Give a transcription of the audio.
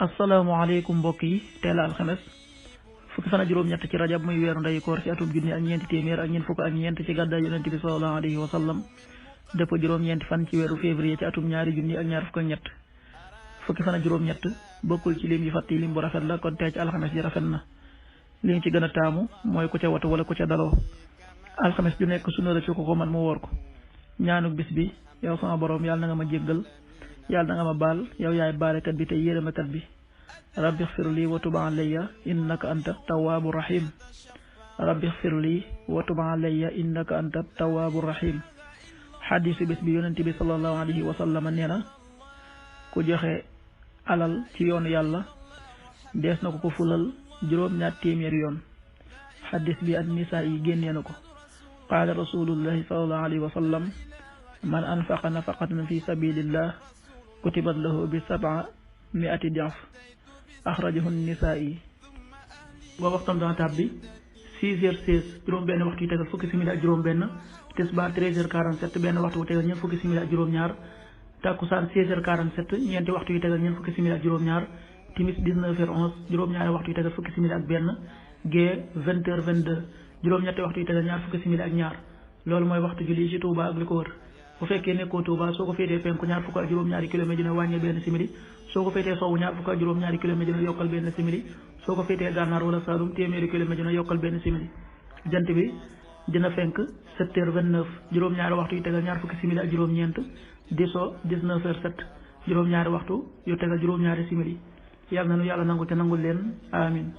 asalaamaaleykum mbokk yi teel a alxames fukki fan ak juróom-ñett ci rajab muy weeru ndeyu koor ci atum junni ak ñeenti téeméer ak ñeent fukk ak ñeent ci gàddaay yonent bi sallallahu alayhi wa sallam dëpp juróom-ñeenti fan ci weeru février ci atum ñaari junni ak ñaar fukk ak ñett fukki fan ak juróom-ñett bokkul ci lim yi fàtti lim bu rafet la kon tey ci alxames ji rafet na li ñu ci gën a taamu mooy ku ca watu wala ku ca daloo alxames ju nekk sunna la ci ko man mu woor ko ñaanuk bis bi yow sama borom yàlla na nga ma jéggal yàlla na nga ma baal yow yaay baalekat bi te yërëmekat bi rabbi xfir lii wa tub alayya innaka anta tawaabu rahim rabbi xfir lii wa tub alayya innaka anta tawaabu rahim xadiisu bis bi yonent bi sallallahu alayhi wa sallam nee na ku joxe alal ci yoonu yàlla dees na ko fulal juróom-ñaar téeméer yoon xadiis bi an-Nisaa yi génnee na ko qaala rasulullahi sallallahu alayhi wa sallam man anfaqa nafaqatan fi sabilillah kutibat lahu bi 700 diaf axrajahu Nisaa'i. boo waxtam dana tàbbi 6h16 juróom benn waxtu yu tegal fukki simili ak juróom benn tisbaar 13h47 benn waxtu wu tegal ñeent fukki simili ak juróom ñaar takkusaan 16h47 ñeenti waxtu yu tegal ñeent fukki simili ak juróom ñaar timis 19h11 juróom ñaari waxtu yu tegal fukki simili ak benn gee 20h22 juróom ñetti waxtu yu tegal ñaar fukki simili ak ñaar loolu mooy waxtu julli ci Touba ak li ko wër. bu fekkee nekkoo Touba soo ko féetee penku ñaar fukk ak juróom-ñaari kilomètre dina wàññi benn simili soo ko féetee sowwu ñaar fukk ak juróom-ñaari kilomètre dina yokkal benn simili soo ko féetee gànnaar wala Saalum téeméeri kilomètre dina yokkal benn simili jant bi dina fenk 7h29 juróom-ñaari waxtu yu tegal ñaar fukki simili ak juróom-ñeent di so 19h07 juróom-ñaari waxtu yu tegal juróom-ñaari simili yàlla na nu yàlla nangul te nangul leen amin